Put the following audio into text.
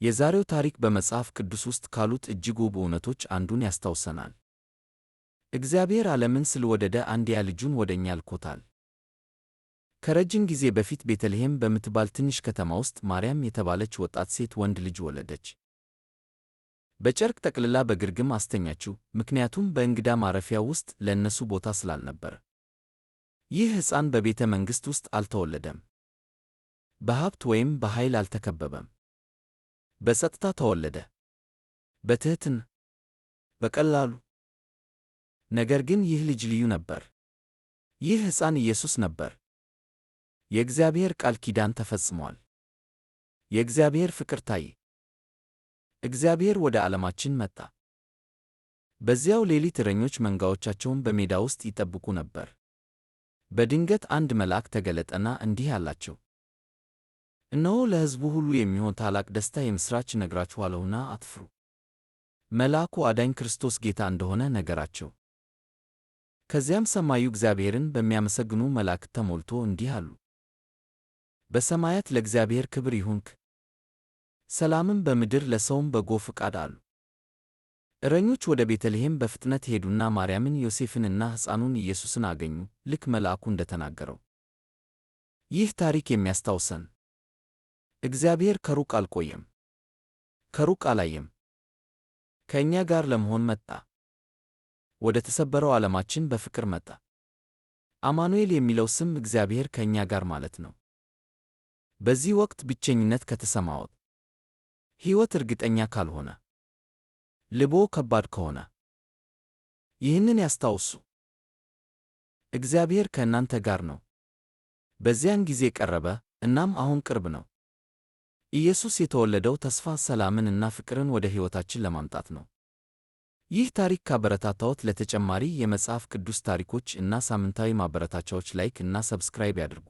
የዛሬው ታሪክ በመጽሐፍ ቅዱስ ውስጥ ካሉት እጅግ ውብ እውነቶች አንዱን ያስታውሰናል። እግዚአብሔር ዓለምን ስለወደደ አንድያ ልጁን ወደ እኛ ልኮታል። ከረጅም ጊዜ በፊት ቤተልሔም በምትባል ትንሽ ከተማ ውስጥ ማርያም የተባለች ወጣት ሴት ወንድ ልጅ ወለደች። በጨርቅ ጠቅልላ በግርግም አስተኛችው፣ ምክንያቱም በእንግዳ ማረፊያ ውስጥ ለእነሱ ቦታ ስላልነበር። ይህ ሕፃን በቤተ መንግሥት ውስጥ አልተወለደም። በሀብት ወይም በኃይል አልተከበበም። በጸጥታ ተወለደ። በትሕትና፣ በቀላሉ። ነገር ግን ይህ ልጅ ልዩ ነበር። ይህ ሕፃን ኢየሱስ ነበር። የእግዚአብሔር ቃል ኪዳን ተፈጽሟል። የእግዚአብሔር ፍቅር ታየ። እግዚአብሔር ወደ ዓለማችን መጣ። በዚያው ሌሊት እረኞች መንጋዎቻቸውን በሜዳ ውስጥ ይጠብቁ ነበር። በድንገት አንድ መልአክ ተገለጠና እንዲህ አላቸው፣ እነሆ ለሕዝቡ ሁሉ የሚሆን ታላቅ ደስታ የምሥራች እነግራችኋለሁና አትፍሩ። መልአኩ አዳኝ ክርስቶስ ጌታ እንደሆነ ነገራቸው። ከዚያም ሰማዩ እግዚአብሔርን በሚያመሰግኑ መላእክት ተሞልቶ እንዲህ አሉ፣ በሰማያት ለእግዚአብሔር ክብር ይሁን፣ ሰላምም በምድር ለሰውም በጎ ፈቃድ አሉ። እረኞች ወደ ቤተልሔም በፍጥነት ሄዱና ማርያምን፣ ዮሴፍንና ሕፃኑን ኢየሱስን አገኙ፣ ልክ መልአኩ እንደተናገረው። ይህ ታሪክ የሚያስታውሰን እግዚአብሔር ከሩቅ አልቆየም፣ ከሩቅ አላየም። ከእኛ ጋር ለመሆን መጣ። ወደ ተሰበረው ዓለማችን በፍቅር መጣ። አማኑኤል የሚለው ስም እግዚአብሔር ከእኛ ጋር ማለት ነው። በዚህ ወቅት ብቸኝነት ከተሰማዎት፣ ሕይወት እርግጠኛ ካልሆነ፣ ልቦ ከባድ ከሆነ፣ ይህንን ያስታውሱ። እግዚአብሔር ከእናንተ ጋር ነው። በዚያን ጊዜ ቀረበ፣ እናም አሁን ቅርብ ነው። ኢየሱስ የተወለደው ተስፋ፣ ሰላምን እና ፍቅርን ወደ ሕይወታችን ለማምጣት ነው። ይህ ታሪክ ካበረታታዎት ለተጨማሪ የመጽሐፍ ቅዱስ ታሪኮች እና ሳምንታዊ ማበረታቻዎች like እና subscribe ያድርጉ።